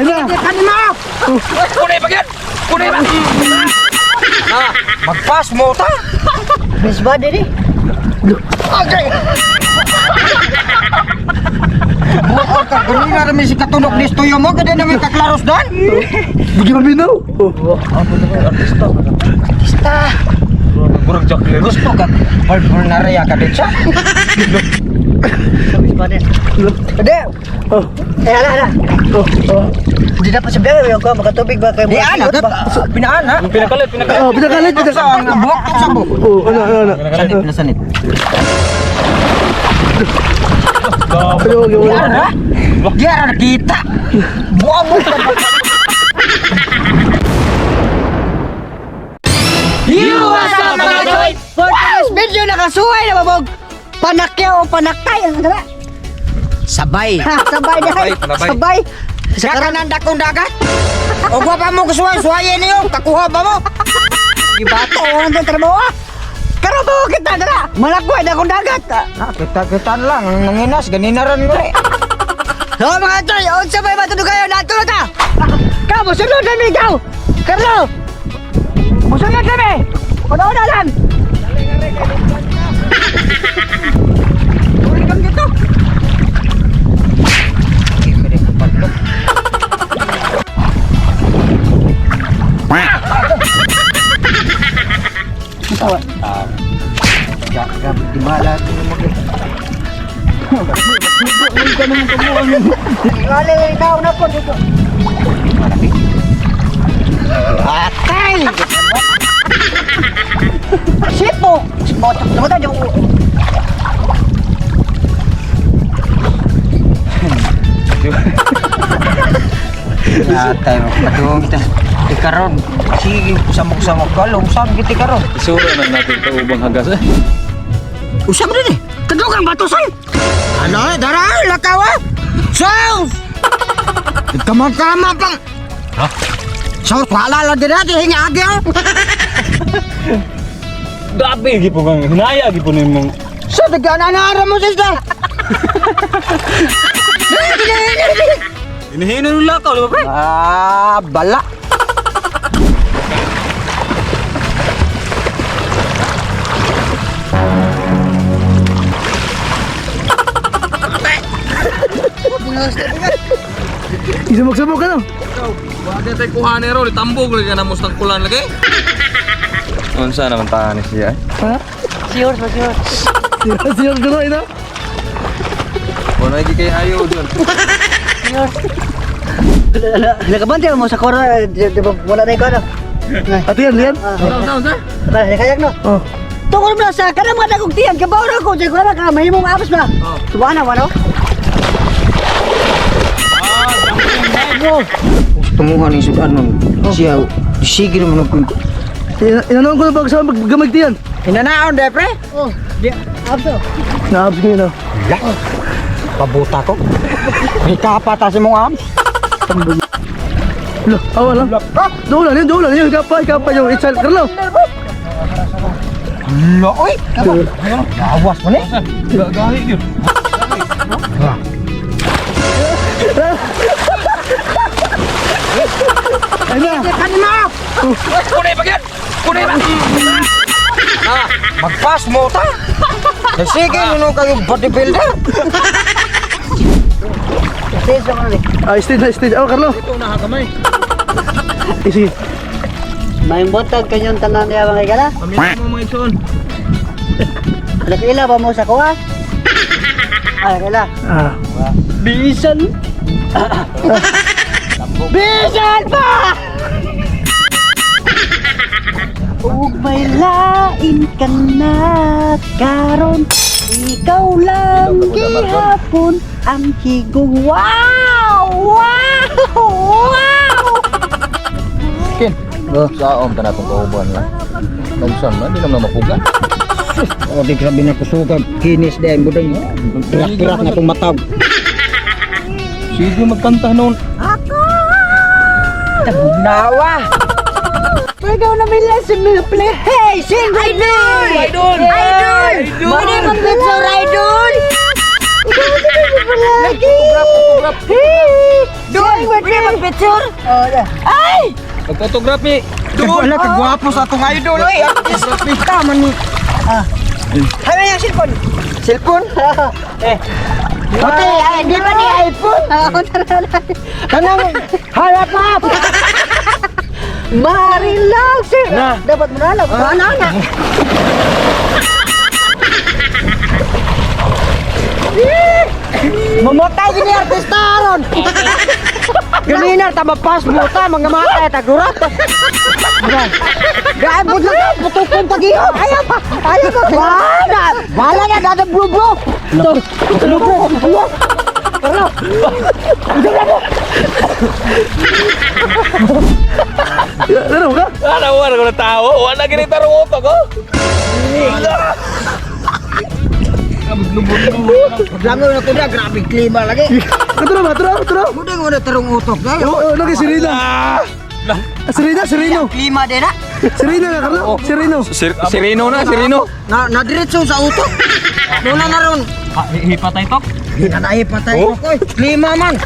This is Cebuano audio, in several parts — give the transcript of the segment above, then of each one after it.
Ay na. Kanima! Kunay pa yan! Kunay pa! Ah, Magpas mo ta! Miss ba dili? Okay! Buot ka, ganina rami si katunok ni Stuyo mo, ganda namin kaklaros dan! Bigyan mabinaw. Oh. Artista! Murag Jack Lero. Gusto ka, pulpulnaria ka din siya. Miss ba din? Hindi. Oh. Eh, ala, ala. Oh. Oh. Hindi dapat sabihin yung ko makatubig ba kay Di ana, ba? pinaana. Pinakalit, pinakalit. Oh, pinakalit, Sa pinakalit. ang buhok, sa buhok. Oh, ano, ano, ano. Sanit na sanit. Ano, Di ano, ara, di ara nakita. Buang mo ka ba? You what's up, mga Joy? For today's video nakasuway na mabog. Panakyaw o panaktay ang dala. Sabay. Ha, sabay dahil. Sabay, sabay. Sabay. Sa kanan dakong dagat. O pa mo kusuhay, suhayin niyo. Kakuha ba mo? Ibato ang trabaho. Ah. Karon ba kita dala? Malakway na akong dagat. Ah, kita-kita lang. Nanginas, ganina rin ko eh. So mga troy, unsa may matulog kayo? Nato na ta. Ka, musunod kami ikaw. Carlo. Musunod kami. Una-una lang. Uri kang dito. Wala ikaw na po dito. Atay! Sipo. Sipo. Tumutan yung Atay, padung kita. Ikaron, sige, samok-samok ka, lungsam kita karon. Isura na natin ito ubang hagas eh. Usam rin eh. Kadugang batusan. Ano, dara, lakaw ah! Sauce! Kama-kama pang... Ha? Sauce, wala lang din natin, hinga agi ah! Gabi, gipo kang hinaya, gipo na yung Sa nagana mo sista! Hinihina yung lakaw, di ba pre? Ah, bala! Isumok-sumok ano? Wala tayo kuha ni Ro, itambog lagi na mustang kulan lagi. Unsa naman tahan siya? Ha? Sure, sure. Siya, siya, ina. Wala lagi kay ayo doon. Nakabantay mo sa kora, di ba wala na ikaw ano? Ate yan, yan. Unsa unsa? Tara, kayak no. Oh. Tungkol mo na sa kanang mga dagong tiyan, kabaw na ko, dyan ko na ka, mahimong apos ba? Oh. Tuwa na, wano? Gusto mo nga ni sudan nun. Siya, sige naman ang kwento. Inanoon ko na pag sa gamag tiyan. Hinanaon, de, pre? Oh, di, apos to. Naabs ko yun, oh. La, pabuta ko. May kapata si mong abs. Lo, awa lang. Doon lang yun, doon lang yun. Ikaw pa yung itchal. Carlo. Lo, oy! Lawas mo ni. Gagahi gyud. Ay na. Kanima! Kunay pa yan! Kunay pa! Ah, Magpas mo ta! Eh, sige, nuno kayo bodybuilder. Stage ako na. Ah, stage na, stage. Oh, Carlo. ito na kamay. Eh, sige. May butag kanyang tanan niya mga igala. Pamilya mo mga igsoon. Nakaila ba mo sa kuha? Ah, nakaila. Ah. Bisan! Bisan pa! Ug may lain ka na karon, ikaw lang gihapon ang higong. Wow! Wow! Wow! Kin. Sa om tanatong kauban lang. Naugsan man, di naman mapuga. Oh, di grabe na kusugag. Kinis din, budong. Pirak-pirak na itong matag. Sige magkanta noon. Nawa! Ikaw na may lesson mo play. Hey, sing with me! Idol! Idol! Pwede mag-picture, Idol! Ikaw na may palagi! Hey! Sing with me! Picture. Oh, ay! Mag-photography. Wala kagwapo sa atong idol oy. Artista man ni. Ah. Ano yung cellphone? Cellphone? Eh. Pati ay di ba ni iPhone? Oo, tara na. Kanang harap up. Marilag, sir. Na. Dapat mo na lang. Ano, na? Mamatay gini artista aron. Ganina ta mapas mo ta mga matay ta gurat. Gaan bud lang putukon pagiyo. Ayaw pa. Ayaw pa. Wala. Wala na dada bro bro. Bro bro. Carlo. Laro ka? Ano, wala ko na tao. Wala gini tarong utok, oh. Lamo na ko na grabe klima lagi. Tara ba? Tara, tara. Mudeng wala tarong utok na. Oh, lagi si Rina. Si Rina, si Rino. Klima din na. Si Rina na, Carlo. Si Rino. Sirino na, Sirino. Na na diretso sa utok. Nuna na ron. Hipatay tok. Nanay patay ko koy. Klima man.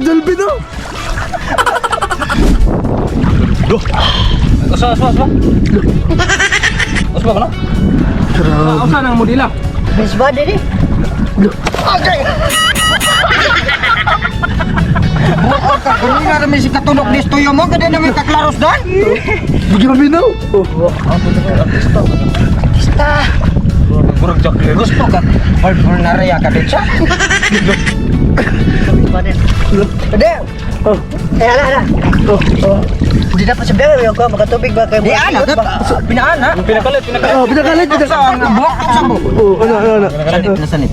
Dolphin, no? Usa, usa, usa. Usa ba na? Usa nang modela. Best body ni. Buot ka ganina ra mi si katunok ni tuyo mo kada na mi kaklaros dan. Bigyan paminaw. Oh. Artista. Murag Jack Gusto ka pulmonaria ka ditsa. Best body. Hindi. Oh. Eh, ala, ala. Oh. Oh. Hindi dapat sabihin yung ko, makatubig ba kayo? Di ana ka pinaana. Pinakalit, pinakalit. Oh, pinakalit, Sa pinakalit. ang buhok sa mo. Oh, ano, ano, ano. Sanit na sanit.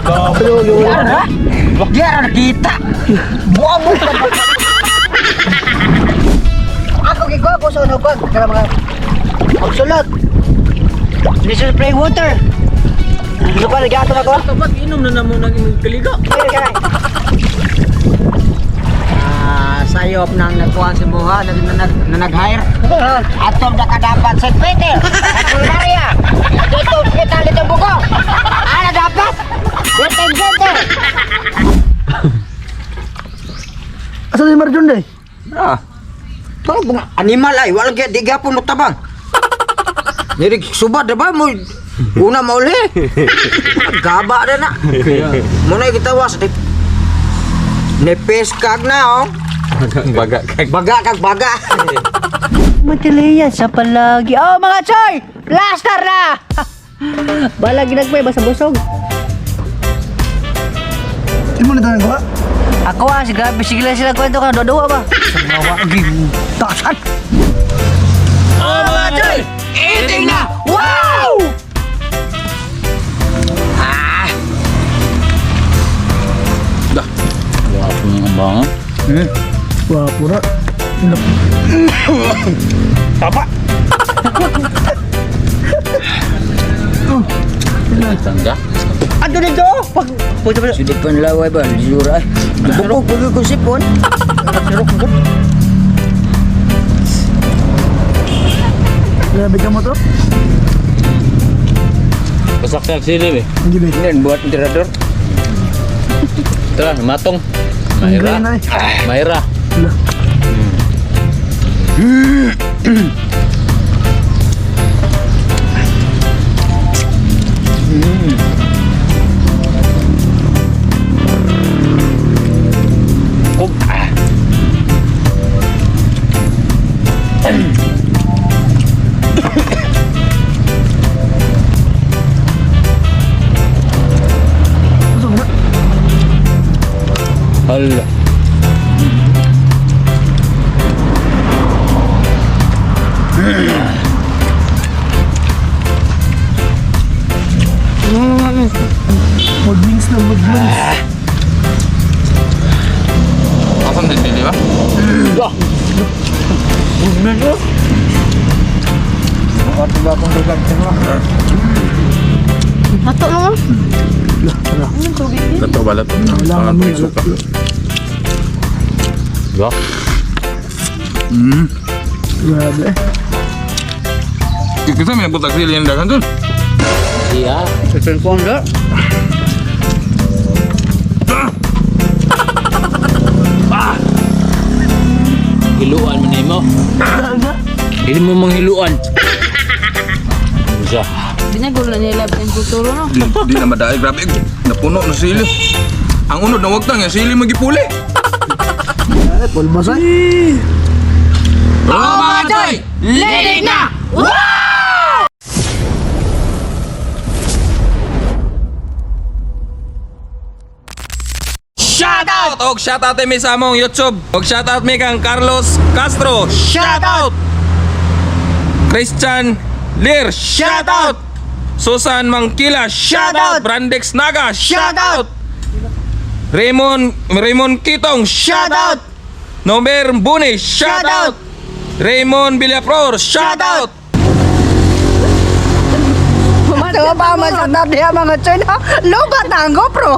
Ano, ano, Di ano. ara. Di ara kita. Buwa mo ka ba? Ako gikuha ko sa ano ko, kaya mga pagsulot. This is spring water. Gusto ko, nag-ato ako. Kapag inom na namo ng imong kaliga. Kaya, kaya. Ah, sayop nang nagkuhan si Buha nag nag na nag-hire. Atong da ka dapat St. Peter. At Pulmonaria. Dito hospital dito buko. Ana dapat. Waiting center. Asa si Marjon day? Ah. Parang bunga animal ay walang gyud di gyapon mo tabang. Nirig subad na ba mo una mauli. Gaba na na. Muna gitawas di. Nepes kag na oh. Baga kag. Baga kag baga. Matiliyan sa palagi. Oh, mga choy! Plaster na! Balag ginagmay, basta busog. Imo na tanang ko, ha? Ako ah, sige, sige lang sila kwento ka, dodoa ba? Tasan! Oh, mga choy! Eating na. Wow! Dah. Wapo niyang ambangan. Wapo na. Tapa. Tangga. Ando dito! Pag... Puto pa. Sudip pan laway ba? Jura. Bukog bukog ko sipon. Grabe ka mo to? Basak sa silip eh. Hindi ba? Yan buat tirador. Tara, matong. Ang Mayra. na eh. Mayra. Lah. Kub. Ah. Busog na. Hala. Mag-wings na, mag-wings. Asan din di ba? Ato mo. Lato ba lato? Wala kami. Suka. Ba? Grabe eh. Kita may nagbutak sili yung dagan dun. Iya. Cellphone do. Hiluan man nimo. Dili mo manghiluan. Unsa? Binagulo na niya lab ng futuro no. Di, di na madaay. Grabe, napuno na sili. Ang unod na wagtang, yung sili magipuli. Ay, pulbos ay. Oh, mga choy! Linig na! Shout out! Og shout out mi sa among YouTube. Og shout out mi kang Carlos Castro. Shout out! Christian Lear. Shout out! Susan Mangkila. Shout out! Brandex Naga. Shout out! Raymond Raymond Kitong. Shout out! Nomer Bune. Shout out! Raymond Villaflor. Shout out! Ito pa man sa diha mga choy na. Lobat na ang GoPro.